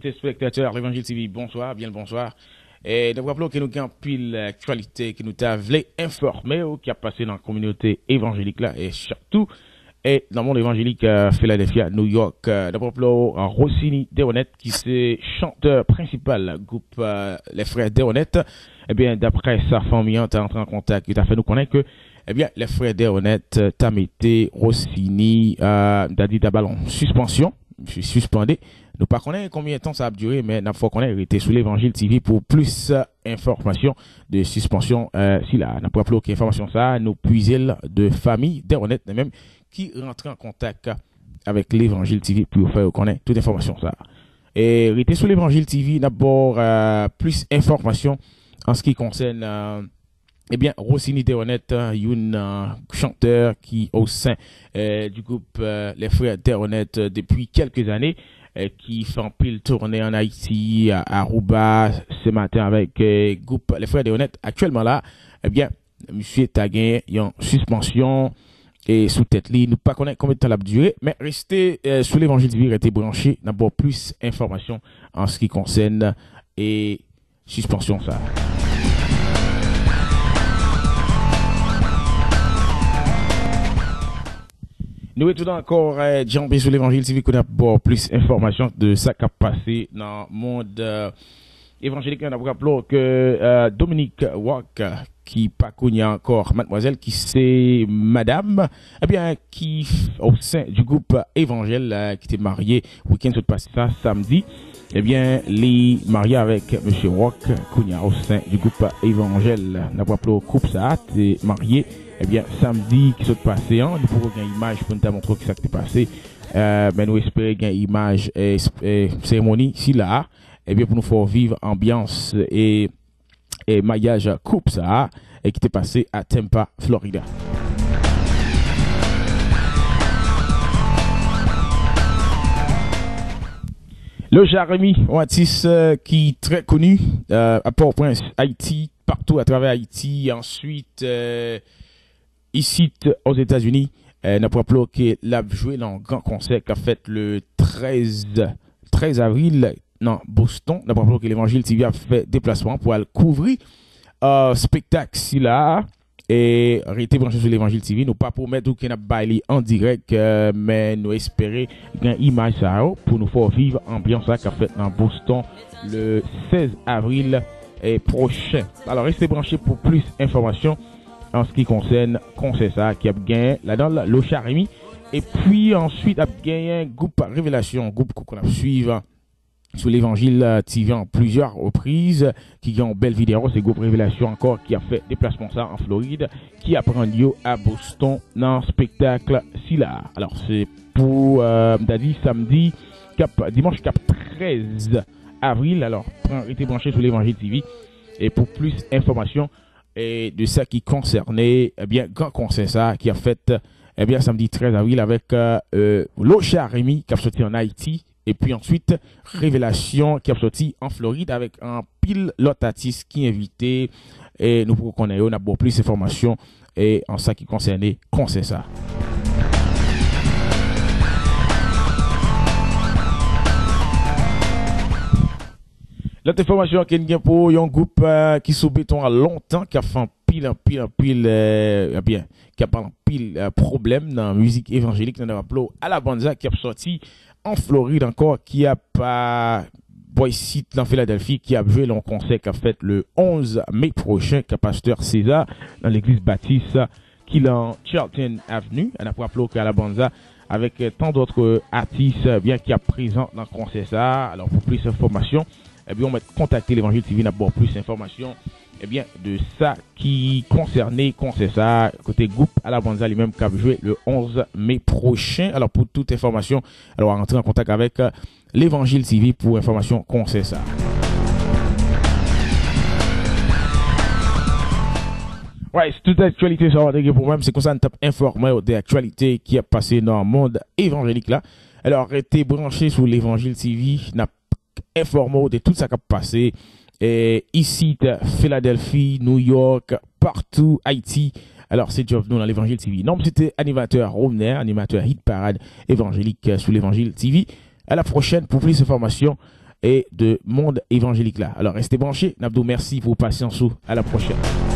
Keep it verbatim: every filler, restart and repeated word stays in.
Telespektatè Levanjil T V, bonswa, byen l bonswa. E n ap raple w ke nou gen anpil aktyalite ke nou ta vle enfòme w ki ap pase nan kominote evanjelik la e sitou e nan mond evanjelik, euh, Philadelphia, New York. Euh, n ap raple w, euh, Rosiny Deronette, ki se chantè prensipal gwoup, euh, Les Frères Deronette, ebyen, daprè sa fanmi an ta antre an kontak, yo ta fè nou konnen ke, ebyen, Les Frères Deronette, euh, ta mete Rosiny, euh, ta di ta ba l yon sispansyon, misye sispande. Nou pa konnen konbyen tan sa ap dire, men n ap fè w konnen, rete sou Levanjil T V pou plis, euh, enfòmasyon de sispansyon, euh, sila. N ap raple w ke enfòmasyon sa a, nou pwize l de fanmi Deronette li menm, ki rantre an kontak avèk Levanjil T V pou yo fè yo konnen tout enfòmasyon sa a. E rete sou Levanjil T V, n ap ba w, euh, plis enfòmasyon an se ki konsène, euh, ebyen, Rosiny Deronette, euh, youn, euh, chantè ki o sen, euh, du groupe, euh, Les Frères Deronette, euh, depuis quelques années, euh, ki fè anpil toune an Ayiti, a Aruba, se maten avèk, euh, gwoup Les Frères Deronette. Aktyèlman la, ebyen, misye ta gen yon sispansyon e sou tèt li. Nou pa konnen konbyen tan l ap dire, men rete, euh, sou Levanjil T V, rete branche, n ap ba w plis enfòmasyon an se ki konsène e sispansyon sa a. Nou retounen ankò, euh, djanbe sou Levanjil T V, kote n ap ba w plis enfòmasyon de sa k ap pase nan mond, euh, evanjelik la. N ap raple w ke, euh, Dominique Rock, ki pa kounye a ankò madmwazèl, ki se madanm, ebyen, ki f-, o sen du group Evanjèl, euh, ki te marye wikenn sot pase sa, samdi, ebyen, li marye avèk mesye Rock, kounye a o sen du group Evanjèl. N ap raple w, koup sa a te marye, ebyen, samdi ki sot pase an. Nou poko gen imaj pou n ta montre w ki sa k te pase, euh, men nou espere gen imaj, euh, s-, euh, seremoni sila a, ebyen, pou nou fè w viv anbyans e e maryaj koup sa a, e ki te pase a Tampa, Florida. Locha Remy, yon atis, euh, ki trè koni, euh, a Pòtoprens, Ayiti, patou atravè Ayiti, answit, euh, isit Ozetazini, euh, n ap raple w ke l ap jwe nan yon gran konsè k ap fèt le trèz, trèz avril nan Boston. N ap raple w ke Levanjil T V ap fè deplasman pou al kouvri, euh, spektak sila a. E rete branche sou Levanjil T V. Nou pa pwomèt ou ke n ap bay li an dirèk, euh, men nou espere gen imaj sa yo pou nou fè w viv anbyans la k ap fèt nan Boston le sèz avril, eh, pwochen. Alò, rete branche pou plis enfòmasyon an se ki konsène konsè sa a ki ap genyen ladan l Locha Remy. Epi answit ap genyen gwoup Revelasyon, gwoup ke w konn ap swiv sou Levanjil, euh, T V an plizyè repriz, ki gen yon bèl videyo, se gwoup Revelasyon ankò ki ap fè deplasman sa an Florid, ki ap rann yo a Boston nan spektak sila a. Alò, se pou, euh, m ta di samdi, k ap, dimanch k ap trèz avril. Alò, pran, rete branche sou Levanjil T V e pou plis enfòmasyon e de sa ki konsène, ebyen, gran konsè sa a ki ap fèt, ebyen, samdi trèz avril avèk, euh, euh, Locha Remy k ap soti ann Ayiti, epi answit, Revelasyon ki ap soti an Florid avèk anpil lòt atis ki envite, e nou poko konnen yo, n ap ba w plis enfòmasyon e an sa ki konsène konsè sa a. Lòt enfòmasyon ke n gen pou yon gwoup, eh, ki sou beton an lontan, k ap fè anpil, anpil, anpil, eh, ebyen, k ap bay anpil, eh, pwoblèm nan mizik evanjelik, nan rap lo Alabanza, ki ap sòti an Florid ankò, ki ap, ah, bò isit nan Filadèlfi, ki ap jwe nan yon konsè k ap fèt le onz me pwochen, k ap Pastè César, nan legliz Batis ki lan Charlton Avenue. N ap raple w ke Alabanza avèk, eh, tan dòt, eh, atis, eh, byen ki ap prezan nan konsè sa a. Alò, pou plis enfòmasyon, ebyen, ou mèt kontakte Levanjil T V, n ap ba w plis enfòmasyon, ebyen, de sa ki konsène konsè sa a, kote gwoup Alabanza li menm k ap jwe le onz me pwochen. Alò, pou tout enfòmasyon, alò, antre an kontak avèk, eh, Levanjil T V pou enfòmasyon konsè sa. Right, tout aktyalite sa w te gen pou mwen, se konsa n t ap enfòme w de aktyalite ki ap pase nan mond evanjelik la. Alò, rete branche sou Levanjil T V, n ap enfòme w de tout sa k ap pase, eh, isit, Filadèlfi, New York, patou, Ayiti. Alò, se djòb nou nan Levanjil T V. Non, m se te animatè Romner, animatè Hit Parade evanjelik, eh, sou Levanjil T V. A la pwochèn pou plis enfòmasyon e de mond evanjelik la. Alò, reste branche, n ap di w mèsi pou pasyans ou. A la pwochèn.